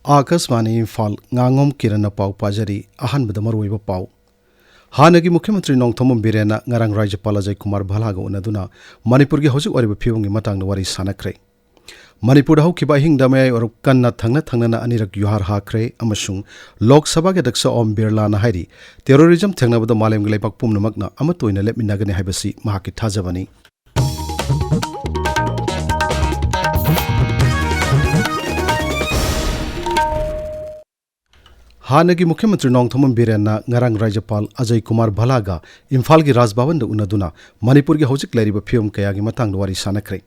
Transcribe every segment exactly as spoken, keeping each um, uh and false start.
ꯑꯥꯀꯥꯁꯕꯥꯅꯤ ꯏꯝꯐꯥꯜ, ꯉꯥꯉꯣꯝ ꯀꯤꯔꯟꯅ ꯄꯥꯎ ꯄꯥꯖꯔꯤ꯫ ꯑꯍꯥꯟꯕꯗ ꯃꯔꯨꯑꯣꯏꯕ ꯄꯥꯎ꯫ ꯍꯥꯟꯅꯒꯤ ꯃꯨꯈ꯭ꯌ ꯃꯟꯇ꯭ꯔꯤ ꯅꯣꯡꯊꯣꯝꯕꯝ ꯕꯤꯔꯦꯟꯅ ꯉꯔꯥꯡ ꯔꯥꯖ꯭ꯌꯄꯥꯜ ꯑꯖꯌ ꯀꯨꯃꯥꯔ ꯚꯜꯂꯥꯒ ꯎꯅꯗꯨꯅ ꯃꯅꯤꯄꯨꯔꯒꯤ ꯍꯧꯖꯤꯛ ꯑꯣꯏꯔꯤꯕ ꯐꯤꯕꯝꯒꯤ ꯃꯇꯥꯡꯗ ꯋꯥꯔꯤ ꯁꯥꯅꯈ꯭ꯔꯦ꯫ ꯃꯅꯤꯄꯨꯔꯗ ꯍꯧꯈꯤꯕ ꯑꯍꯤꯡꯗ ꯃꯌꯥꯏ ꯋꯥꯏꯔꯞ ꯀꯟꯅ ꯊꯪꯅ ꯊꯪꯅꯅ ꯑꯅꯤꯔꯛ ꯌꯨꯍꯥꯔ ꯍꯥꯈ꯭ꯔꯦ ꯑꯃꯁꯨꯡ ꯂꯣꯛ ꯁꯚꯥꯒꯤ ꯑꯗ꯭ꯌꯛꯁ ꯑꯣꯝ ꯕꯤꯔꯂꯥꯅ ꯍꯥꯏꯔꯤ, terrorism ꯊꯦꯡꯅꯕꯗ ꯃꯥꯂꯦꯝꯒꯤ ꯂꯩꯕꯥꯛ ꯄꯨꯝꯅꯃꯛꯅ ꯑꯃꯠꯇ ꯑꯣꯏꯅ ꯂꯦꯞꯃꯤꯟꯅꯒꯅꯤ ꯍꯥꯏꯕꯁꯤ ꯃꯍꯥꯛꯀꯤ ꯊꯥꯖꯕꯅꯤ꯫ ꯍꯥꯟꯅꯒꯤ ꯃꯨꯈ꯭ꯌ ꯃꯟꯇ꯭ꯔꯤ ꯅꯣꯡꯊꯣꯝꯕꯝ ꯕꯤꯔꯦꯟꯅ ꯉꯔꯥꯡ ꯔꯥꯖ꯭ꯌꯄꯥꯜ ꯑꯖꯌ ꯀꯨꯃꯥꯔ ꯚꯜꯂꯥꯒ ꯏꯝꯐꯥꯜꯒꯤ ꯔꯥꯖ ꯚꯕꯟꯗ ꯎꯅꯗꯨꯅ ꯃꯅꯤꯄꯨꯔꯒꯤ ꯍꯧꯖꯤꯛ ꯂꯩꯔꯤꯕ ꯐꯤꯕꯝ ꯀꯌꯥꯒꯤ ꯃꯇꯥꯡꯗ ꯋꯥꯔꯤ ꯁꯥꯅꯈ꯭ꯔꯦ꯫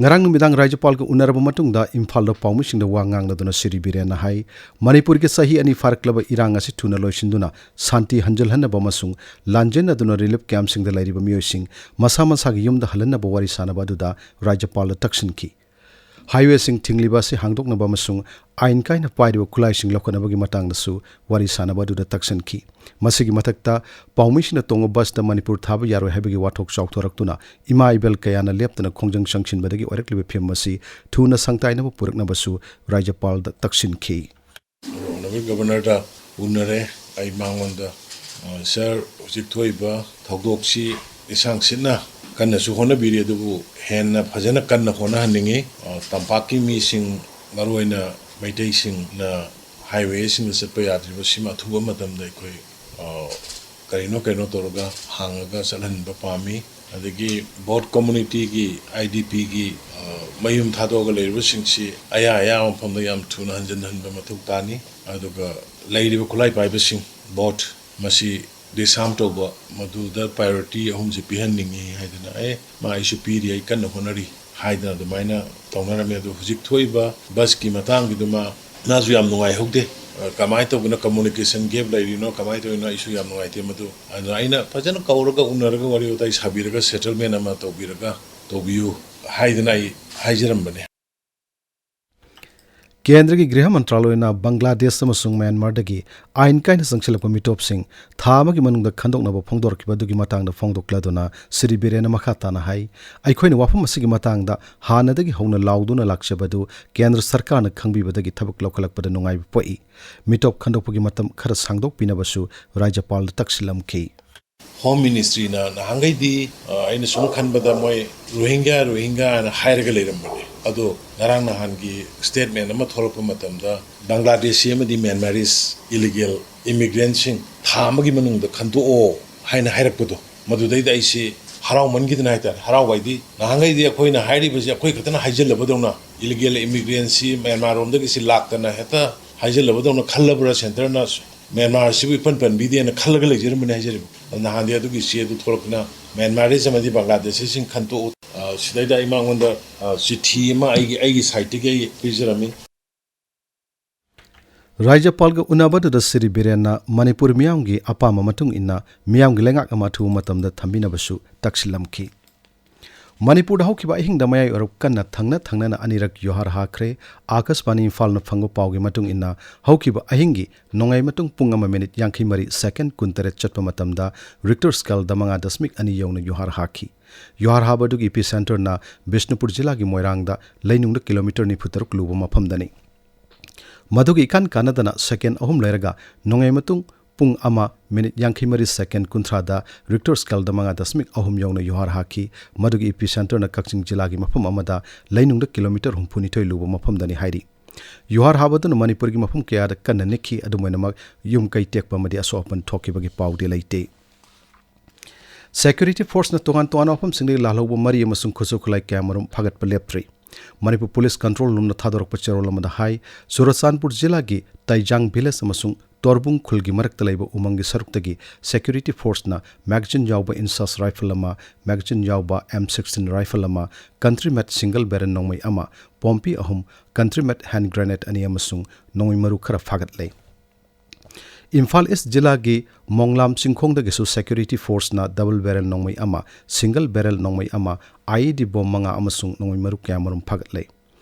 ꯉꯔꯥꯡ ꯅꯨꯃꯤꯗꯥꯡ ꯔꯥꯖ꯭ꯌꯄꯥꯜꯒ ꯎꯅꯔꯕ ꯃꯇꯨꯡꯗ ꯏꯝꯐꯥꯜꯗ ꯄꯥꯎꯃꯤꯁꯤꯡꯗ ꯋꯥ ꯉꯥꯡꯅꯗꯨꯅ ꯁ꯭ꯔꯤ ꯕꯤꯔꯦꯟꯅ ꯍꯥꯏ, ꯃꯅꯤꯄꯨꯔꯒꯤ ꯆꯍꯤ ꯑꯅꯤ ꯐꯥꯔꯛꯂꯕ ꯏꯔꯥꯡ ꯑꯁꯤ ꯊꯨꯅ ꯂꯣꯏꯁꯤꯟꯗꯨꯅ ꯁꯥꯟꯇꯤ ꯍꯟꯖꯤꯜꯍꯟꯅꯕ ꯑꯃꯁꯨꯡ ꯂꯥꯟꯖꯦꯟꯅꯗꯨꯅ relief campꯁꯤꯡꯗ ꯂꯩꯔꯤꯕ ꯃꯤꯑꯣꯏꯁꯤꯡ ꯃꯁꯥ ꯃꯁꯥꯒꯤ ꯌꯨꯝꯗ ꯍꯜꯍꯟꯅꯕ ꯋꯥꯔꯤ ꯁꯥꯅꯕ ꯑꯗꯨꯗ ꯔꯥꯖ꯭ꯌꯄꯥꯜꯗ ꯇꯛꯁꯤꯟꯈꯤ꯫ Highwayꯁꯤꯡ ꯊꯤꯡꯂꯤꯕ ꯑꯁꯤ ꯍꯥꯡꯗꯣꯛꯅꯕ ꯑꯃꯁꯨꯡ ꯑꯥꯏꯟ ꯀꯥꯏꯅ ꯄꯥꯏꯔꯤꯕ ꯈꯨꯠꯂꯥꯏꯁꯤꯡ ꯂꯧꯈꯠꯅꯕꯒꯤ ꯃꯇꯥꯡꯗꯁꯨ ꯋꯥꯔꯤ ꯁꯥꯅꯕ ꯑꯗꯨꯗ ꯇꯛꯁꯤꯟꯈꯤ꯫ ꯃꯁꯤꯒꯤ ꯃꯊꯛꯇ, ꯄꯥꯎꯃꯤꯁꯤꯡꯅ ꯇꯣꯡꯕ ꯕꯁꯇ ꯃꯅꯤꯄꯨꯔ ꯊꯥꯕ ꯌꯥꯔꯣꯏ ꯍꯥꯏꯕꯒꯤ ꯋꯥꯊꯣꯛ ꯆꯥꯎꯊꯣꯔꯛꯇꯨꯅ ꯏꯃꯥ ꯏꯕꯦꯜ ꯀꯌꯥꯅ ꯂꯦꯞꯇꯅ ꯈꯣꯡꯖꯪ ꯆꯪꯁꯤꯟꯕꯗꯒꯤ ꯑꯣꯏꯔꯛꯂꯤꯕ ꯐꯤꯚꯝ ꯑꯁꯤ ꯊꯨꯅ ꯁꯪꯇꯥꯏꯅꯕ ꯄꯨꯔꯛꯅꯕꯁꯨ ꯔꯥꯖ꯭ꯌꯄꯥꯜꯗ ꯇꯛꯁꯤꯟꯈꯤ꯫ Honourable Governorꯗ ꯎꯅꯔꯦ꯫ ꯑꯩ ꯃꯉꯣꯟꯗ, ꯑ, "ꯁꯥꯔ, ꯍꯧꯖꯤꯛ ꯊꯣꯛꯏꯕ ꯊꯧꯗꯣꯛꯁꯤ ꯂꯤꯁꯥꯡ ꯁꯤꯠꯅ ꯀꯟꯅꯁꯨ ꯍꯣꯠꯅꯕꯤꯔꯤ, ꯑꯗꯨꯕꯨ ꯍꯦꯟꯅ ꯐꯖꯅ ꯀꯟꯅ ꯍꯣꯠꯅꯍꯟꯅꯤꯡꯉꯤ꯫ ꯑ, ꯇꯝꯄꯥꯛꯀꯤ ꯃꯤꯁꯤꯡ, ꯃꯔꯨꯑꯣꯏꯅ ꯃꯩꯇꯩꯁꯤꯡꯅ highwayꯁꯤꯡꯗ ꯆꯠꯄ ꯌꯥꯗ꯭ꯔꯤꯕ ꯁꯤꯃ ꯑꯊꯨꯕ ꯃꯇꯝꯗ ꯑꯩꯈꯣꯏ, ꯑ, ꯀꯔꯤꯅꯣ ꯀꯔꯤꯅꯣ ꯇꯧꯔꯒ ꯍꯥꯡꯉꯒ ꯆꯠꯍꯟꯕ ꯄꯥꯝꯃꯤ꯫ ꯑꯗꯒꯤ ꯕꯣꯠ communityꯒꯤ, IDPꯒꯤ, ꯑ, ꯃꯌꯨꯝ ꯊꯥꯗꯣꯛꯑꯒ ꯂꯩꯔꯤꯕꯁꯤꯡꯁꯤ ꯑꯌꯥ ꯑꯌꯥꯕ ꯃꯐꯝꯗ ꯌꯥꯝ ꯊꯨꯅ ꯍꯟꯖꯤꯟꯍꯟꯕ ꯃꯊꯧ ꯇꯥꯅꯤ꯫ ꯑꯗꯨꯒ ꯂꯩꯔꯤꯕ ꯈꯨꯠꯂꯥꯏ ꯄꯥꯏꯕꯁꯤꯡ, ꯕꯣꯠ, ꯃꯁꯤ disarm ꯇꯧꯕ, ꯃꯗꯨꯗ priority ꯑꯍꯨꯝꯁꯤ ꯄꯤꯍꯟꯅꯤꯡꯉꯤ" ꯍꯥꯏꯗꯅ, "ꯑꯦ, ꯃꯥ ꯑꯩꯁꯨ ꯄꯤꯔꯤ, ꯑꯩ ꯀꯟꯅ ꯍꯣꯠꯅꯔꯤ" ꯍꯥꯏꯗꯅ ꯑꯗꯨꯃꯥꯏꯅ ꯇꯧꯅꯔꯝꯃꯤ꯫ ꯑꯗꯨ ꯍꯧꯖꯤꯛ ꯊꯣꯛꯏꯕ ꯕꯁꯀꯤ ꯃꯇꯥꯡꯒꯤꯗꯨꯃ ꯃꯥꯁꯨ ꯌꯥꯝ ꯅꯨꯡꯉꯥꯏꯍꯧꯗꯦ꯫ ꯑ, ꯀꯃꯥꯏꯅ ꯇꯧꯕꯅꯣ, communication gap ꯂꯩꯔꯤꯅꯣ, ꯀꯃꯥꯏꯅ ꯇꯧꯔꯤꯅꯣ, ꯑꯩꯁꯨ ꯌꯥꯝ ꯅꯨꯡꯉꯥꯏꯇꯦ ꯃꯗꯨ꯫ ꯑꯗꯨꯅ ꯑꯩꯅ ꯐꯖꯅ ꯀꯧꯔꯒ ꯎꯅꯔꯒ ꯋꯥꯔꯤ ꯋꯥꯇꯥꯏ ꯁꯥꯕꯤꯔꯒ settlement ꯑꯃ ꯇꯧꯕꯤꯔꯒ ꯇꯧꯕꯤꯌꯨ ꯍꯥꯏꯗꯅ ꯑꯩ ꯍꯥꯏꯖꯔꯝꯕꯅꯦ꯫ ꯀꯦꯟꯗ꯭ꯔꯒꯤ ꯒ꯭ꯔꯤꯍ ꯃꯟꯇ꯭ꯔꯥꯂꯣꯏꯅ ꯕꯪꯒ꯭ꯂꯥꯗꯦꯁ ꯑꯃꯁꯨꯡ ꯃ꯭ꯌꯥꯟꯃꯥꯔꯗꯒꯤ ꯑꯥꯏꯟ ꯀꯥꯏꯅ ꯆꯪꯁꯤꯜꯂꯛꯄ ꯃꯤꯇꯣꯞꯁꯤꯡ ꯊꯥ ꯑꯃꯒꯤ ꯃꯅꯨꯡꯗ ꯈꯟꯗꯣꯛꯅꯕ ꯐꯣꯡꯗꯣꯔꯛꯈꯤꯕ ꯑꯗꯨꯒꯤ ꯃꯇꯥꯡꯗ ꯐꯣꯡꯗꯣꯛꯂꯗꯨꯅ ꯁ꯭ꯔꯤ ꯕꯤꯔꯦꯟꯅ ꯃꯈꯥ ꯇꯥꯅ ꯍꯥꯏ, "ꯑꯩꯈꯣꯏꯅ ꯋꯥꯐꯝ ꯑꯁꯤꯒꯤ ꯃꯇꯥꯡꯗ ꯍꯥꯟꯅꯗꯒꯤ ꯍꯧꯅ ꯂꯥꯎꯗꯨꯅ ꯂꯥꯛꯆꯕꯗꯨ ꯀꯦꯟꯗ꯭ꯔ ꯁꯔꯀꯥꯔꯅ ꯈꯪꯕꯤꯕꯗꯒꯤ ꯊꯕꯛ ꯂꯧꯈꯠꯂꯛꯄꯗ ꯅꯨꯡꯉꯥꯏꯕ ꯄꯣꯛꯏ꯫ ꯃꯤꯇꯣꯞ ꯈꯟꯗꯣꯛꯄꯒꯤ ꯃꯇꯝ ꯈꯔ ꯁꯥꯡꯗꯣꯛꯄꯤꯅꯕꯁꯨ ꯔꯥꯖ꯭ꯌꯄꯥꯜꯗ ꯇꯛꯁꯤꯜꯂꯝꯈꯤ꯫" ꯍꯣꯝ ꯃꯤꯅꯤꯁꯇ꯭ꯔꯤꯅ ꯅꯍꯥꯟꯈꯩꯗꯤ, ꯑ, ꯑꯩꯅ ꯁꯨꯝ ꯈꯟꯕꯗ ꯃꯣꯏ ꯔꯣꯍꯤꯡꯒ꯭ꯌꯥ, ꯔꯣꯍꯤꯡꯒ꯭ꯌꯥ ꯍꯥꯏꯅ ꯍꯥꯏꯔꯒ ꯂꯩꯔꯝꯕꯅꯦ꯫ ꯑꯗꯣ ꯉꯔꯥꯡ ꯅꯍꯥꯟꯒꯤ ꯁ꯭ꯇꯦꯠꯃꯦꯟ ꯑꯃ ꯊꯣꯛꯂꯛꯄ ꯃꯇꯝꯗ ꯕꯪꯒ꯭ꯂꯥꯗꯦꯁꯤ ꯑꯃꯗꯤ ꯃ꯭ꯌꯥꯟꯃꯥꯔꯤꯁ ꯏꯂꯤꯒꯦꯜ ꯏꯃꯤꯒ꯭ꯔꯦꯟꯁꯤꯡ ꯊꯥ ꯑꯃꯒꯤ ꯃꯅꯨꯡꯗ ꯈꯟꯗꯣꯛꯑꯣ ꯍꯥꯏꯅ ꯍꯥꯏꯔꯛꯄꯗꯣ, ꯃꯗꯨꯗꯩꯗ ꯑꯩꯁꯤ ꯍꯔꯥꯎꯃꯟꯈꯤꯗꯅ ꯍꯥꯏꯇꯥꯔꯦ꯫ ꯍꯔꯥꯎꯕ ꯍꯥꯏꯗꯤ ꯅꯍꯥꯟꯈꯩꯗꯤ ꯑꯩꯈꯣꯏꯅ ꯍꯥꯏꯔꯤꯕꯁꯤ ꯑꯩꯈꯣꯏ ꯈꯛꯇꯅ ꯍꯥꯏꯖꯤꯜꯂꯕꯗꯧꯅ, ꯏꯂꯤꯒꯦꯜ ꯏꯃꯤꯒ꯭ꯔꯦꯟꯁꯤ ꯃ꯭ꯌꯥꯟꯃꯥꯔ ꯔꯣꯝꯗꯒꯤꯁꯤ ꯂꯥꯛꯇꯅ ꯍꯦꯛꯇ ꯍꯥꯏꯖꯤꯜꯂꯕꯗꯧꯅ ꯈꯜꯂꯕ꯭ꯔꯥ, ꯁꯦꯟꯇꯔꯅ ꯃ꯭ꯌꯥꯟꯃꯥꯔꯁꯤꯕꯨ ꯏꯄꯟ ꯄꯟꯕꯤꯗꯦꯅ ꯈꯜꯂꯒ ꯂꯩꯖꯔꯝꯕꯅꯤ ꯍꯥꯏꯖꯔꯤꯕ꯫ ꯑꯗꯨ ꯅꯍꯥꯟꯗꯤ ꯑꯗꯨꯒꯤ ꯆꯦꯗꯨ ꯊꯣꯛꯂꯛꯇꯅ ꯃ꯭ꯌꯥꯟꯃꯥꯔꯤꯁ ꯑꯃꯗꯤ ꯕꯪꯒ꯭ꯂꯥꯗꯦꯁꯤꯁꯤꯡ ꯈꯟꯇꯣꯛꯎ꯫ ꯑ, ꯁꯤꯗꯩꯗ ꯑꯩ ꯃꯉꯣꯟꯗ, ꯑ, ꯆꯤꯊꯤ ꯑꯃ ꯑꯩꯒꯤ, ꯑꯩꯒꯤ ꯁꯥꯏꯠꯇꯒꯤ ꯑꯩ ꯄꯤꯖꯔꯝꯃꯤ꯫ ꯔꯥꯖ꯭ꯌꯄꯥꯜꯒ ꯎꯅꯕꯗꯨꯗ ꯁ꯭ꯔꯤ ꯕꯤꯔꯦꯟꯅ ꯃꯅꯤꯄꯨꯔ ꯃꯤꯌꯥꯝꯒꯤ ꯑꯄꯥꯝꯕ ꯃꯇꯨꯡ ꯏꯟꯅ ꯃꯤꯌꯥꯝꯒꯤ ꯂꯩꯉꯥꯛ ꯑꯃ ꯑꯊꯨꯕ ꯃꯇꯝꯗ ꯊꯝꯕꯤꯅꯕꯁꯨ ꯇꯛꯁꯤꯜꯂꯝꯈꯤ꯫ ꯃꯅꯤꯄꯨꯔꯗ ꯍꯧꯈꯤꯕ ꯑꯍꯤꯡꯗ ꯃꯌꯥꯏ ꯑꯣꯏꯔꯞ ꯀꯟꯅ ꯊꯪꯅ ꯊꯪꯅꯅ ꯑꯅꯤꯔꯛ ꯌꯨꯍꯥꯔ ꯍꯥꯈ꯭ꯔꯦ꯫ ꯑꯥꯀꯥꯁꯕꯥꯅꯤ ꯏꯝꯐꯥꯜꯅ ꯐꯪꯕ ꯄꯥꯎꯒꯤ ꯃꯇꯨꯡ ꯏꯟꯅ, ꯍꯧꯈꯤꯕ ꯑꯍꯤꯡꯒꯤ ꯅꯣꯡꯌꯥꯏ ꯃꯇꯨꯡ ꯄꯨꯡ ꯑꯃ ꯃꯤꯅꯤꯠ ꯌꯥꯡꯈꯩ ꯃꯔꯤ ꯁꯦꯀꯦꯟ ꯀꯨꯟꯇꯔꯦꯠ ꯆꯠꯄ ꯃꯇꯝꯗ ꯔꯤꯛꯇꯔ ꯁ꯭ꯀꯦꯜꯗ ꯃꯉꯥ ꯗꯁꯃꯤꯛ ꯑꯅꯤ ꯌꯧꯅ ꯌꯨꯍꯥꯔ ꯍꯥꯈꯤ꯫ ꯌꯨꯍꯥꯔ ꯍꯥꯕ ꯑꯗꯨꯒꯤ ꯏꯄꯤ ꯁꯦꯟꯇꯔꯅ ꯕꯤꯁꯅꯨꯄꯨꯔ ꯖꯤꯂꯥꯒꯤ ꯃꯣꯏꯔꯥꯡꯗ ꯂꯩꯅꯨꯡꯗ ꯀꯤꯂꯣꯃꯤꯇꯔ ꯅꯤꯐꯨ ꯇꯔꯨꯛ ꯂꯨꯕ ꯃꯐꯝꯗꯅꯤ꯫ ꯃꯗꯨꯒꯤ ꯏꯀꯥꯟ ꯀꯥꯟꯅꯗꯅ ꯁꯦꯀꯦꯟ ꯑꯍꯨꯝ ꯂꯩꯔꯒ ꯅꯣꯡꯌꯥꯏ ꯃꯇꯨꯡ ꯄꯨꯡ ꯑꯃ ꯃꯤꯅꯤꯠ ꯌꯥꯡꯈꯩ ꯃꯔꯤ ꯁꯦꯀꯦꯟ ꯀꯨꯟꯊ꯭ꯔꯥꯗ ꯔꯤꯛꯇꯔ ꯁ꯭ꯀꯦꯜꯗ ꯃꯉꯥ ꯗꯁꯃꯤꯛ ꯑꯍꯨꯝ ꯌꯧꯅ ꯌꯨꯍꯥꯔ ꯍꯥꯈꯤ꯫ ꯃꯗꯨꯒꯤ ꯏꯄꯤ ꯁꯦꯟꯇꯔꯅ ꯀꯛꯆꯤꯡ ꯖꯤꯂꯥꯒꯤ ꯃꯐꯝ ꯑꯃꯗ ꯂꯩꯅꯨꯡꯗ ꯀꯤꯂꯣꯃꯤꯇꯔ ꯍꯨꯝꯐꯨꯅꯤꯊꯣꯏ ꯂꯨꯕ ꯃꯐꯝꯗꯅꯤ ꯍꯥꯏꯔꯤ꯫ ꯌꯨꯍꯥꯔ ꯍꯥꯕꯗꯨꯅ ꯃꯅꯤꯄꯨꯔꯒꯤ ꯃꯐꯝ ꯀꯌꯥꯗ ꯀꯟꯅ ꯅꯤꯛꯈꯤ꯫ ꯑꯗꯨꯝ ꯑꯣꯏꯅꯃꯛ, ꯌꯨꯝ ꯀꯩ ꯇꯦꯛꯄ ꯑꯃꯗꯤ ꯑꯁꯣꯛ ꯑꯄꯟ ꯊꯣꯛꯈꯤꯕꯒꯤ ꯄꯥꯎꯗꯤ ꯂꯩꯇꯦ꯫ ꯁꯦꯀ꯭ꯌꯨꯔꯤꯇꯤ ꯐꯣꯔꯁꯅ ꯇꯣꯉꯥꯟ ꯇꯣꯉꯥꯟꯕ ꯃꯐꯝꯁꯤꯡꯗꯒꯤ ꯂꯥꯜꯍꯧꯕ ꯃꯔꯤ ꯑꯃꯁꯨꯡ ꯈꯨꯠꯁꯨ ꯈꯨꯠꯂꯥꯏ ꯀꯌꯥꯃꯔꯨꯝ ꯐꯥꯒꯠꯄ ꯂꯦꯞꯇ꯭ꯔꯤ꯫ ꯃꯅꯤꯄꯨꯔ ꯄꯨꯂꯤꯁ ꯀꯟꯇ꯭ꯔꯣꯜ ꯔꯨꯝꯅ ꯊꯥꯗꯣꯔꯛꯄ ꯆꯦꯔꯣꯜ ꯑꯃꯗ ꯍꯥꯏ, ꯆꯨꯔꯆꯥꯟꯄꯨꯔ ꯖꯤꯂꯥꯒꯤ ꯇꯩꯖꯥꯡ ꯚꯤꯂꯦꯖ ꯑꯃꯁꯨꯡ ꯇꯣꯔꯕꯨꯡ ꯈꯨꯜꯒꯤ ꯃꯔꯛꯇ ꯂꯩꯕ ꯎꯃꯪꯒꯤ ꯁꯔꯨꯛꯇꯒꯤ ꯁꯦꯀ꯭ꯌꯨꯔꯤꯇꯤ ꯐꯣꯔꯁꯅ ꯃꯦꯒꯥꯖꯤꯟ ꯌꯥꯎꯕ ꯏꯟꯁꯥꯁ ꯔꯥꯏꯐꯜ ꯑꯃ, ꯃꯦꯒꯥꯖꯤꯟ ꯌꯥꯎꯕ ꯑꯦꯝ ꯁꯤꯛꯁꯇꯤꯟ ꯔꯥꯏꯐꯜ ꯑꯃ, ꯀꯟꯇ꯭ꯔꯤ ꯃꯦꯠ ꯁꯤꯡꯒꯜ ꯕꯦꯔꯦꯜ ꯅꯣꯡꯃꯩ ꯑꯃ, ꯄꯣꯝꯄꯤ ꯑꯍꯨꯝ, ꯀꯟꯇ꯭ꯔꯤ ꯃꯦꯠ ꯍꯦꯟ ꯒ꯭ꯔꯦꯅꯦꯗ ꯑꯅꯤ ꯑꯃꯁꯨꯡ ꯅꯣꯡꯃꯩ ꯃꯔꯨ ꯈꯔ ꯐꯥꯒꯠꯂꯦ꯫ ꯏꯝꯐꯥꯜ ꯏꯁ ꯖꯤꯂꯥꯒꯤ ꯃꯣꯡꯂꯥꯝ ꯆꯤꯡꯈꯣꯡꯗꯒꯤꯁꯨ ꯁꯦꯀ꯭ꯌꯨꯔꯤꯇꯤ ꯐꯣꯔꯁꯅ ꯗꯕꯜ ꯕꯦꯔꯦꯜ ꯅꯣꯡꯃꯩ ꯑꯃ, ꯁꯤꯡꯒꯜ ꯕꯦꯔꯦꯜ ꯅꯣꯡꯃꯩ ꯑꯃ, ꯑꯥꯏꯏꯗꯤ ꯕꯣꯝ ꯃꯉꯥ ꯑꯃꯁꯨꯡ ꯅꯣꯡꯃꯩ ꯃꯔꯨ ꯀꯌꯥꯃꯔꯨꯝ ꯐꯥꯒꯠꯂꯦ꯫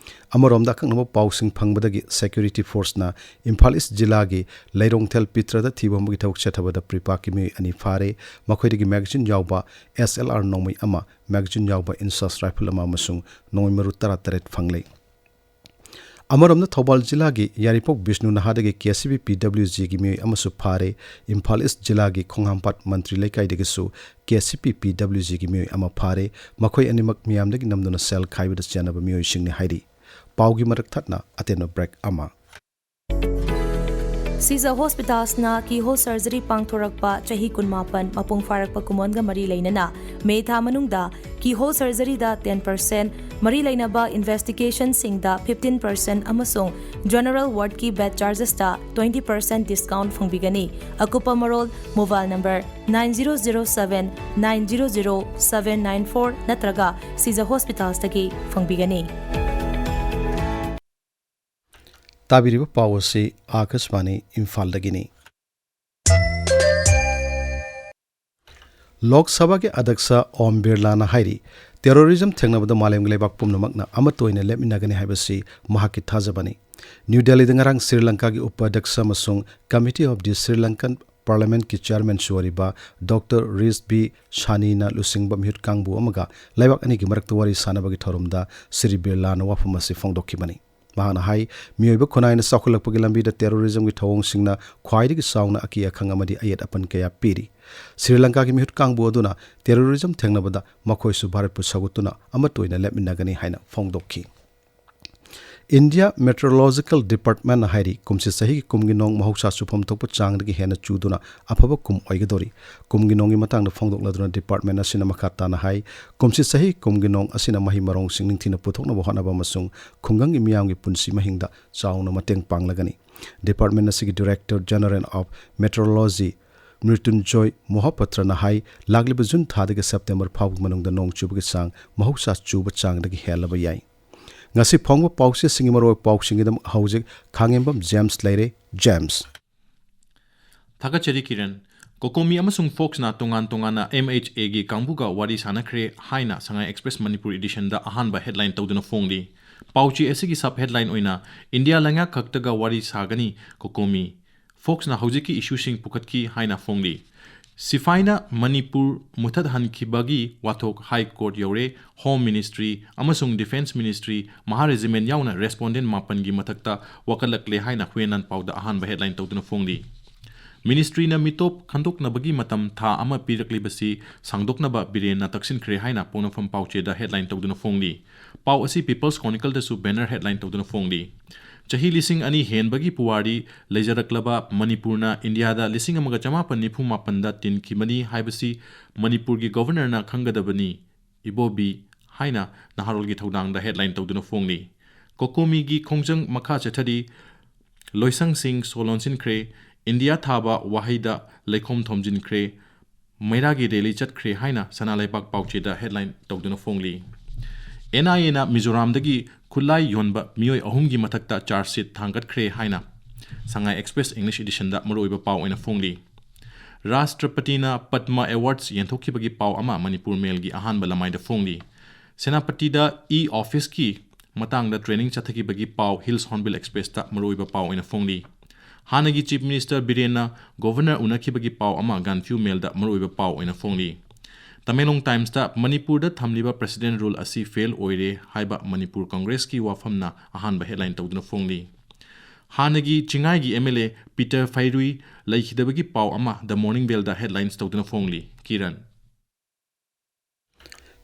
ꯑꯃꯔꯣꯝꯗ, ꯑꯀꯛꯅꯕ ꯄꯥꯎꯁꯤꯡ ꯐꯪꯕꯗꯒꯤ ꯁꯦꯀ꯭ꯌꯨꯔꯤꯇꯤ ꯐꯣꯔꯁꯅ ꯏꯝꯐꯥꯜ ꯏꯁ ꯖꯤꯂꯥꯒꯤ ꯂꯩꯔꯣꯡꯊꯦꯜ ꯄꯤꯇ꯭ꯔꯗ ꯊꯤꯕ ꯍꯨꯝꯕꯒꯤ ꯊꯕꯛ ꯆꯠꯊꯕꯗ ꯄ꯭ꯔꯤꯄꯥꯛꯀꯤ ꯃꯤꯑꯣꯏ ꯑꯅꯤ ꯐꯥꯔꯦ꯫ ꯃꯈꯣꯏꯗꯒꯤ ꯃꯦꯒꯥꯖꯤꯟ ꯌꯥꯎꯕ ꯑꯦꯁ ꯑꯦꯜ ꯑꯥꯔ ꯅꯣꯡꯃꯩ ꯑꯃ, ꯃꯦꯒꯥꯖꯤꯟ ꯌꯥꯎꯕ ꯏꯟꯁꯥꯁ ꯔꯥꯏꯐꯜ ꯑꯃ ꯑꯃꯁꯨꯡ ꯅꯣꯡꯃꯩ ꯃꯔꯨ ꯇꯔꯥꯇꯔꯦꯠ ꯐꯪꯂꯦ꯫ ꯑꯃꯔꯣꯝꯗ, ꯊꯧꯕꯥꯜ ꯖꯤꯂꯥꯒꯤ ꯌꯥꯏꯔꯤꯄꯣꯛ Bishnu ꯅꯍꯥꯗꯒꯤ K C B P W ꯖꯤꯒꯤ ꯃꯤꯑꯣꯏ ꯑꯃꯁꯨ ꯐꯥꯔꯦ꯫ ꯏꯝꯐꯥꯜ ꯏꯁ ꯖꯤꯂꯥꯒꯤ ꯈꯣꯡꯍꯥꯝꯄꯥꯠ ꯃꯟꯇ꯭ꯔꯤ ꯂꯩꯀꯥꯏꯗꯒꯤꯁꯨ ꯀꯦ ꯁꯤ ꯄꯤ ꯄꯤ ꯗꯕ꯭ꯂꯤꯎ ꯖꯤꯒꯤ ꯃꯤꯑꯣꯏ ꯑꯃ ꯐꯥꯔꯦ꯫ ꯃꯈꯣꯏ ꯑꯅꯤꯃꯛ ꯃꯤꯌꯥꯝꯗꯒꯤ ꯅꯝꯗꯨꯅ ꯁꯦꯜ ꯈꯥꯏꯕꯗ ꯆꯦꯟꯅꯕ ꯃꯤꯑꯣꯏꯁꯤꯡꯅꯤ ꯍꯥꯏꯔꯤ꯫ ꯄꯥꯎꯒꯤ ꯃꯔꯛ ꯊꯠꯅ ꯑꯇꯦꯟꯕ ꯕ꯭ꯔꯦꯛ ꯑꯃ꯫ ꯁꯤꯖ ꯍꯣꯁꯄꯤꯇꯥꯜꯁꯅ ꯀꯤꯍꯣꯜ ꯁꯔꯖꯔꯤ ꯄꯥꯡꯊꯣꯔꯛꯄ ꯆꯍꯤ ꯀꯨꯟꯃꯥꯄꯟ ꯃꯄꯨꯡ ꯐꯥꯔꯛꯄ ꯀꯨꯝꯑꯣꯟꯒ ꯃꯔꯤ ꯂꯩꯅꯅ ꯃꯦ ꯊꯥ ꯃꯅꯨꯡꯗ ꯀꯤꯍꯣꯜ ꯁꯔꯖꯔꯤꯗ ꯇꯦꯟ ꯄꯔꯁꯦꯟ, ꯃꯔꯤ ꯂꯩꯅꯕ ꯏꯟꯚꯦꯁꯇꯤꯒꯦꯁꯟꯁꯤꯡꯗ ꯐꯤꯐꯇꯤꯟ ꯄꯔꯁꯦꯟ ꯑꯃꯁꯨꯡ ꯖꯦꯅꯔꯦꯜ ꯋꯥꯔꯗꯀꯤ ꯕꯦꯗ ꯆꯥꯔꯖꯦꯁꯇ ꯇ꯭ꯋꯦꯟꯇꯤ ꯄꯔꯁꯦꯟ ꯗꯤꯁꯀꯥꯎꯟꯠ ꯐꯪꯕꯤꯒꯅꯤ꯫ ꯑꯀꯨꯞꯄ ꯃꯔꯣꯜ mobile number nine zero zero seven nine zero zero seven nine four ꯅꯠꯇ꯭ꯔꯒ ꯁꯤꯖ ꯍꯣꯁꯄꯤꯇꯥꯜꯁꯇꯒꯤ ꯐꯪꯕꯤꯒꯅꯤ꯫ ꯇꯥꯕꯤꯔꯤꯕ ꯄꯥꯎ ꯑꯁꯤ ꯑꯥꯀꯥꯁꯕꯥꯅꯤ ꯏꯝꯐꯥꯜꯗꯒꯤꯅꯤ꯫ ꯂꯣꯛ ꯁꯚꯥꯒꯤ ꯑꯗ꯭ꯌꯛꯁ ꯑꯣꯝ ꯕꯤꯔꯂꯥꯅ ꯍꯥꯏꯔꯤ, ꯇꯦꯔꯣꯔꯤꯖꯝ ꯊꯦꯡꯅꯕꯗ ꯃꯥꯂꯦꯝꯒꯤ ꯂꯩꯕꯥꯛ ꯄꯨꯝꯅꯃꯛꯅ ꯑꯃꯠꯇ ꯑꯣꯏꯅ ꯂꯦꯞꯃꯤꯟꯅꯒꯅꯤ ꯍꯥꯏꯕꯁꯤ ꯃꯍꯥꯛꯀꯤ ꯊꯥꯖꯕꯅꯤ꯫ ꯅ꯭ꯌꯨ ꯗꯦꯜꯂꯤꯗ ꯉꯔꯥꯡ ꯁ꯭ꯔꯤ ꯂꯪꯀꯥꯒꯤ ꯎꯄ ꯑꯗ꯭ꯌꯛꯁ ꯑꯃꯁꯨꯡ Committee of the Sri Lankan Parliamentꯀꯤ ꯆꯤꯌꯔꯃꯦꯟꯁꯨ ꯑꯣꯏꯔꯤꯕ ꯗꯣꯛꯇꯔ ꯔꯤꯁ ꯕꯤ ꯁꯥꯅꯤꯅ ꯂꯨꯆꯤꯡꯕ ꯃꯤꯍꯨꯠ ꯀꯥꯡꯕꯨ ꯑꯃꯒ ꯂꯩꯕꯥꯛ ꯑꯅꯤꯒꯤ ꯃꯔꯛꯇ ꯋꯥꯔꯤ ꯁꯥꯟꯅꯕꯒꯤ ꯊꯧꯔꯝꯗ ꯁ꯭ꯔꯤ ꯕꯤꯔꯂꯥꯅ ꯋꯥꯐꯝ ꯑꯁꯤ ꯐꯣꯡꯗꯣꯛꯈꯤꯕꯅꯤ꯫ ꯃꯍꯥꯛꯅ ꯍꯥꯏ, ꯃꯤꯑꯣꯏꯕ ꯈꯨꯟꯅꯥꯏꯅ ꯆꯥꯎꯈꯠꯂꯛꯄꯒꯤ ꯂꯝꯕꯤꯗ ꯇꯦꯔꯣꯔꯤꯖꯝꯒꯤ ꯊꯧꯑꯣꯡꯁꯤꯡꯅ ꯈ꯭ꯋꯥꯏꯗꯒꯤ ꯆꯥꯎꯅ ꯑꯀꯤ ꯑꯈꯪ ꯑꯃꯗꯤ ꯑꯌꯦꯠ ꯑꯄꯟ ꯀꯌꯥ ꯄꯤꯔꯤ꯫ ꯁ꯭ꯔꯤ ꯂꯪꯀꯥꯒꯤ ꯃꯤꯍꯨꯠ ꯀꯥꯡꯕꯨ ꯑꯗꯨꯅ ꯇꯦꯔꯣꯔꯤꯖꯝ ꯊꯦꯡꯅꯕꯗ ꯃꯈꯣꯏꯁꯨ ꯚꯥꯔꯠꯄꯨ ꯁꯧꯒꯠꯇꯨꯅ ꯑꯃꯠꯇ ꯑꯣꯏꯅ ꯂꯦꯞꯃꯤꯟꯅꯒꯅꯤ ꯍꯥꯏꯅ ꯐꯣꯡꯗꯣꯛꯈꯤ꯫ India Meteorological Departmentꯅ ꯍꯥꯏꯔꯤ, ꯀꯨꯝꯁꯤ ꯆꯍꯤꯒꯤ ꯀꯨꯝꯒꯤ ꯅꯣꯡ ꯃꯍꯧꯁꯥ ꯆꯨꯐꯝ ꯊꯣꯛꯄ ꯆꯥꯡꯗꯒꯤ ꯍꯦꯟꯅ ꯆꯨꯗꯨꯅ ꯑꯐꯕ ꯀꯨꯝ ꯑꯣꯏꯒꯗꯧꯔꯤ꯫ ꯀꯨꯝꯒꯤ ꯅꯣꯡꯒꯤ ꯃꯇꯥꯡꯗ ꯐꯣꯡꯗꯣꯛꯂꯗꯨꯅ department ꯑꯁꯤꯅ ꯃꯈꯥ ꯇꯥꯅ ꯍꯥꯏ, ꯀꯨꯝꯁꯤ ꯆꯍꯤ ꯀꯨꯝꯒꯤ ꯅꯣꯡ ꯑꯁꯤꯅ ꯃꯍꯩ ꯃꯔꯣꯡꯁꯤꯡ ꯅꯤꯡꯊꯤꯅ ꯄꯨꯊꯣꯛꯅꯕ ꯍꯣꯠꯅꯕ ꯑꯃꯁꯨꯡ ꯈꯨꯡꯒꯪꯒꯤ ꯃꯤꯌꯥꯝꯒꯤ ꯄꯨꯟꯁꯤ ꯃꯍꯤꯡꯗ ꯆꯥꯎꯅ ꯃꯇꯦꯡ ꯄꯥꯡꯂꯒꯅꯤ꯫ Department ꯑꯁꯤꯒꯤ Director General of Meteorology ꯃ꯭ꯔꯤꯇꯨꯟꯖꯣꯏ ꯃꯣꯍꯄꯇ꯭ꯔꯅ ꯍꯥꯏ, ꯂꯥꯛꯂꯤꯕ ꯖꯨꯟ ꯊꯥꯗꯒꯤ ꯁꯦꯞꯇꯦꯝꯕꯔ ꯐꯥꯎꯕꯒꯤ ꯃꯅꯨꯡꯗ ꯅꯣꯡ ꯆꯨꯕꯒꯤ ꯆꯥꯡ ꯃꯍꯧꯁꯥ ꯆꯨꯕ ꯆꯥꯡꯗꯒꯤ ꯍꯦꯜꯂꯕ ꯌꯥꯏ꯫ ꯉꯁꯤ ꯐꯣꯡꯕ ꯄꯥꯎꯆꯦꯁꯤꯡꯒꯤ ꯃꯔꯨꯑꯣꯏꯕ ꯄꯥꯎꯁꯤꯡꯒꯤꯗꯃꯛ ꯍꯧꯖꯤꯛ ꯈꯥꯉꯦꯝꯕꯝ ꯖꯦꯝꯁ ꯂꯩꯔꯦ꯫ ꯖꯦꯝꯁ꯫ ꯊꯥꯒꯠꯆꯔꯤ ꯀꯤꯔꯟ꯫ ꯀꯣꯀꯣꯃꯤ ꯑꯃꯁꯨꯡ ꯐꯣꯛꯁꯅ ꯇꯣꯉꯥꯟ ꯇꯣꯉꯥꯟꯅ ꯑꯦꯝ ꯑꯩꯆ ꯑꯦꯒꯤ ꯀꯥꯡꯕꯨꯒ ꯋꯥꯔꯤ ꯁꯥꯟꯅꯈ꯭ꯔꯦ ꯍꯥꯏꯅ ꯁꯉꯥꯏ ꯑꯦꯛꯁꯄ꯭ꯔꯦꯁ ꯃꯅꯤꯄꯨꯔ ꯏꯗꯤꯁꯟꯗ ꯑꯍꯥꯟꯕ ꯍꯦꯗꯂꯥꯏꯟ ꯇꯧꯗꯨꯅ ꯐꯣꯡꯂꯤ꯫ ꯄꯥꯎꯆꯦ ꯑꯁꯤꯒꯤ sub headline ꯑꯣꯏꯅ "ꯏꯟꯗꯤꯌꯥ ꯂꯩꯉꯥꯛ ꯈꯛꯇꯒ ꯋꯥꯔꯤ ꯁꯥꯒꯅꯤ ꯀꯣꯀꯣꯃꯤ, ꯐꯣꯛꯁꯅ ꯍꯧꯖꯤꯛꯀꯤ ꯏꯁꯨꯁꯤꯡ ꯄꯨꯈꯠꯈꯤ" ꯍꯥꯏꯅ ꯐꯣꯡꯂꯤ꯫ ꯁꯤꯐꯥꯏꯅ ꯃꯅꯤꯄꯨꯔ ꯃꯨꯊꯠꯍꯟꯈꯤꯕꯒꯤ ꯋꯥꯊꯣꯛ ꯍꯥꯏ ꯀꯣꯔꯠ ꯌꯧꯔꯦ꯫ ꯍꯣꯝ ꯃꯤꯅꯤꯁꯇ꯭ꯔꯤ ꯑꯃꯁꯨꯡ ꯗꯤꯐꯦꯟꯁ ꯃꯤꯅꯤꯁꯇ꯭ꯔꯤ, ꯃꯍꯥ ꯔꯦꯖꯤꯃꯦꯟ ꯌꯥꯎꯅ ꯔꯦꯁꯄꯣꯟꯗꯦꯟ ꯃꯥꯄꯟꯒꯤ ꯃꯊꯛꯇ ꯋꯥꯀꯠꯂꯛꯂꯦ ꯍꯥꯏꯅ ꯍꯨꯌꯦꯟ ꯂꯥꯟꯄꯥꯎꯗ ꯑꯍꯥꯟꯕ ꯍꯦꯗꯂꯥꯏꯟ ꯇꯧꯗꯨꯅ ꯐꯣꯡꯂꯤ꯫ ꯃꯤꯅꯤꯁꯇ꯭ꯔꯤꯅ ꯃꯤꯇꯣꯞ ꯈꯟꯗꯣꯛꯅꯕꯒꯤ ꯃꯇꯝ ꯊꯥ ꯑꯃ ꯄꯤꯔꯛꯂꯤꯕꯁꯤ ꯁꯥꯡꯗꯣꯛꯅꯕ ꯕꯤꯔꯦꯟꯅ ꯇꯛꯁꯤꯟꯈ꯭ꯔꯦ ꯍꯥꯏꯅ ꯄꯣꯛꯅꯐꯝ ꯄꯥꯎꯆꯦꯗ ꯍꯦꯗꯂꯥꯏꯟ ꯇꯧꯗꯨꯅ ꯐꯣꯡꯂꯤ꯫ ꯄꯥꯎ ꯑꯁꯤ ꯄꯤꯄꯜꯁ ꯀ꯭ꯔꯣꯅꯤꯀꯜꯗꯁꯨ ꯕꯦꯅꯔ ꯍꯦꯗꯂꯥꯏꯟ ꯇꯧꯗꯨꯅ ꯐꯣꯡꯂꯤ꯫ ꯆꯍꯤ ꯂꯤꯁꯤꯡ ꯑꯅꯤ ꯍꯦꯟꯕꯒꯤ ꯄꯨꯋꯥꯔꯤ ꯂꯩꯖꯔꯛꯂꯕ ꯃꯅꯤꯄꯨꯔꯅ ꯏꯟꯗꯤꯌꯥꯗ ꯂꯤꯁꯤꯡ ꯑꯃꯒ ꯆꯃꯥꯄꯟ ꯅꯤꯐꯨ ꯃꯥꯄꯟꯗ ꯇꯤꯟꯈꯤꯕꯅꯤ ꯍꯥꯏꯕꯁꯤ ꯃꯅꯤꯄꯨꯔꯒꯤ ꯒꯣꯚꯔꯅꯔꯅ ꯈꯪꯒꯗꯕꯅꯤ, ꯏꯕꯣꯕꯤ ꯍꯥꯏꯅ ꯅꯍꯥꯔꯣꯜꯒꯤ ꯊꯧꯗꯥꯡꯗ ꯍꯦꯗꯂꯥꯏꯟ ꯇꯧꯗꯨꯅ ꯐꯣꯡꯂꯤ꯫ ꯀꯣꯀꯣꯃꯤꯒꯤ ꯈꯣꯡꯖꯪ ꯃꯈꯥ ꯆꯠꯊꯔꯤ꯫ ꯂꯣꯏꯁꯪꯁꯤꯡ ꯁꯣ ꯂꯣꯟꯁꯤꯟꯈ꯭ꯔꯦ꯫ ꯏꯟꯗꯤꯌꯥ ꯊꯥꯕ ꯋꯥꯍꯩꯗ ꯂꯩꯈꯣꯝ ꯊꯣꯝꯖꯤꯟꯈ꯭ꯔꯦ꯫ ꯃꯩꯔꯥꯒꯤ ꯔꯦꯂꯤ ꯆꯠꯈ꯭ꯔꯦ ꯍꯥꯏꯅ ꯁꯅꯥ ꯂꯩꯕꯥꯛ ꯄꯥꯎꯆꯦꯗ ꯍꯦꯗꯂꯥꯏꯟ ꯇꯧꯗꯨꯅ ꯐꯣꯡꯂꯤ꯫ ꯑꯦꯟ ꯑꯥꯏ ꯑꯦꯅ ꯃꯤꯖꯣꯔꯥꯝꯗꯒꯤ ꯈꯨꯠꯂꯥꯏ ꯌꯣꯟꯕ ꯃꯤꯑꯣꯏ ꯑꯍꯨꯝꯒꯤ ꯃꯊꯛꯇ ꯆꯥꯔꯖ ꯁꯤꯠ ꯊꯥꯡꯒꯠꯈ꯭ꯔꯦ ꯍꯥꯏꯅ ꯁꯉꯥꯏ ꯑꯦꯛꯁꯄ꯭ꯔꯦꯁ ꯏꯪꯂꯤꯁ ꯏꯗꯤꯁꯟꯗ ꯃꯔꯨꯑꯣꯏꯕ ꯄꯥꯎ ꯑꯣꯏꯅ ꯐꯣꯡꯂꯤ꯫ ꯔꯥꯁꯇ꯭ꯔꯄꯇꯤꯅ ꯄꯗꯃ ꯑꯦꯋꯥꯔꯗꯁ ꯌꯦꯟꯊꯣꯛꯈꯤꯕꯒꯤ ꯄꯥꯎ ꯑꯃ ꯃꯅꯤꯄꯨꯔ ꯃꯦꯜꯒꯤ ꯑꯍꯥꯟꯕ ꯂꯃꯥꯏꯗ ꯐꯣꯡꯂꯤ꯫ ꯁꯦꯅꯥꯄꯇꯤꯗ ꯏ ꯑꯣꯐꯤꯁꯀꯤ ꯃꯇꯥꯡꯗ ꯇ꯭ꯔꯦꯅꯤꯡ ꯆꯠꯊꯈꯤꯕꯒꯤ ꯄꯥꯎ ꯍꯤꯜꯁ ꯍꯣꯔꯟꯕꯤꯜ ꯑꯦꯛꯁꯄ꯭ꯔꯦꯁꯇ ꯃꯔꯨꯑꯣꯏꯕ ꯄꯥꯎ ꯑꯣꯏꯅ ꯐꯣꯡꯂꯤ꯫ ꯍꯥꯟꯅꯒꯤ ꯆꯤꯐ ꯃꯤꯅꯤꯁꯇꯔ ꯕꯤꯔꯦꯟꯅ ꯒꯣꯚꯔꯅꯔ ꯎꯅꯈꯤꯕꯒꯤ ꯄꯥꯎ ꯑꯃ ꯒꯥꯟꯐ꯭ꯌꯨ ꯃꯦꯜꯗ ꯃꯔꯨꯑꯣꯏꯕ ꯄꯥꯎ ꯑꯣꯏꯅ ꯐꯣꯡꯂꯤ꯫ ꯇꯃꯦꯡꯂꯣꯡ ꯇꯥꯏꯝꯁꯇ ꯃꯅꯤꯄꯨꯔꯗ ꯊꯝꯂꯤꯕ ꯄ꯭ꯔꯦꯁꯤꯗꯦꯟ ꯔꯨꯜ ꯑꯁꯤ ꯐꯦꯜ ꯑꯣꯏꯔꯦ ꯍꯥꯏꯕ ꯃꯅꯤꯄꯨꯔ ꯀꯪꯒ꯭ꯔꯦꯁꯀꯤ ꯋꯥꯐꯝꯅ ꯑꯍꯥꯟꯕ ꯍꯦꯗꯂꯥꯏꯟ ꯇꯧꯗꯨꯅ ꯐꯣꯡꯂꯤ꯫ ꯍꯥꯟꯅꯒꯤ ꯆꯤꯡꯉꯥꯏꯒꯤ ꯑꯦꯝ ꯑꯦꯜ ꯑꯦ ꯄꯤꯇꯔ ꯐꯩꯔꯨꯏ ꯂꯩꯈꯤꯗꯕꯒꯤ ꯄꯥꯎ ꯑꯃ ꯗ ꯃꯣꯔꯅꯤꯡ ꯕꯦꯜꯗ ꯍꯦꯗꯂꯥꯏꯟꯁ ꯇꯧꯗꯨꯅ ꯐꯣꯡꯂꯤ꯫ ꯀꯤꯔꯟ꯫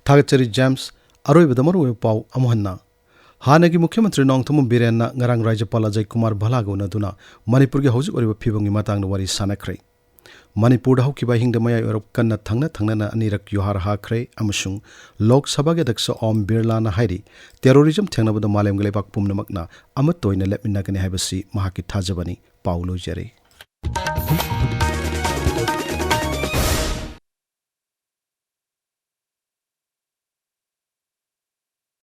ꯊꯥꯒꯠꯆꯔꯤ ꯖꯦꯝꯁ꯫ ꯑꯔꯣꯏꯕꯗ ꯃꯔꯨꯑꯣꯏꯕ ꯄꯥꯎ ꯑꯃꯨꯛ ꯍꯟꯅ꯫ ꯍꯥꯟꯅꯒꯤ ꯃꯨꯈ꯭ꯌ ꯃꯟꯇ꯭ꯔꯤ ꯅꯣꯡꯊꯣꯝꯕꯝ ꯕꯤꯔꯦꯟꯅ ꯉꯔꯥꯡ ꯔꯥꯖ꯭ꯌꯄꯥꯜ ꯑꯖꯌ ꯀꯨꯃꯥꯔ ꯚꯜꯂꯥꯒ ꯎꯅꯗꯨꯅ ꯃꯅꯤꯄꯨꯔꯒꯤ ꯍꯧꯖꯤꯛ ꯑꯣꯏꯔꯤꯕ ꯐꯤꯕꯝꯒꯤ ꯃꯇꯥꯡꯗ ꯋꯥꯔꯤ ꯁꯥꯅꯈ꯭ꯔꯦ꯫ ꯃꯅꯤꯄꯨꯔꯗ ꯍꯧꯈꯤꯕ ꯑꯍꯤꯡꯗ ꯃꯌꯥꯏ ꯑꯣꯏꯔꯞ ꯀꯟꯅ ꯊꯪꯅ ꯊꯪꯅꯅ ꯑꯅꯤꯔꯛ ꯌꯨꯍꯥꯔ ꯍꯥꯈ꯭ꯔꯦ ꯑꯃꯁꯨꯡ ꯂꯣꯛ ꯁꯚꯥꯒꯤ ꯑꯗ꯭ꯌꯛꯁ ꯑꯣꯝ ꯕꯤꯔꯂꯥꯅ ꯍꯥꯏꯔꯤ, ꯇꯦꯔꯣꯔꯤꯖꯝ ꯊꯦꯡꯅꯕꯗ ꯃꯥꯂꯦꯝꯒꯤ ꯂꯩꯕꯥꯛ ꯄꯨꯝꯅꯃꯛꯅ ꯑꯃꯠꯇ ꯑꯣꯏꯅ ꯂꯦꯞꯃꯤꯟꯅꯒꯅꯤ ꯍꯥꯏꯕꯁꯤ ꯃꯍꯥꯛꯀꯤ ꯊꯥꯖꯕꯅꯤ꯫ ꯄꯥꯎ ꯂꯣꯏꯖꯔꯦ꯫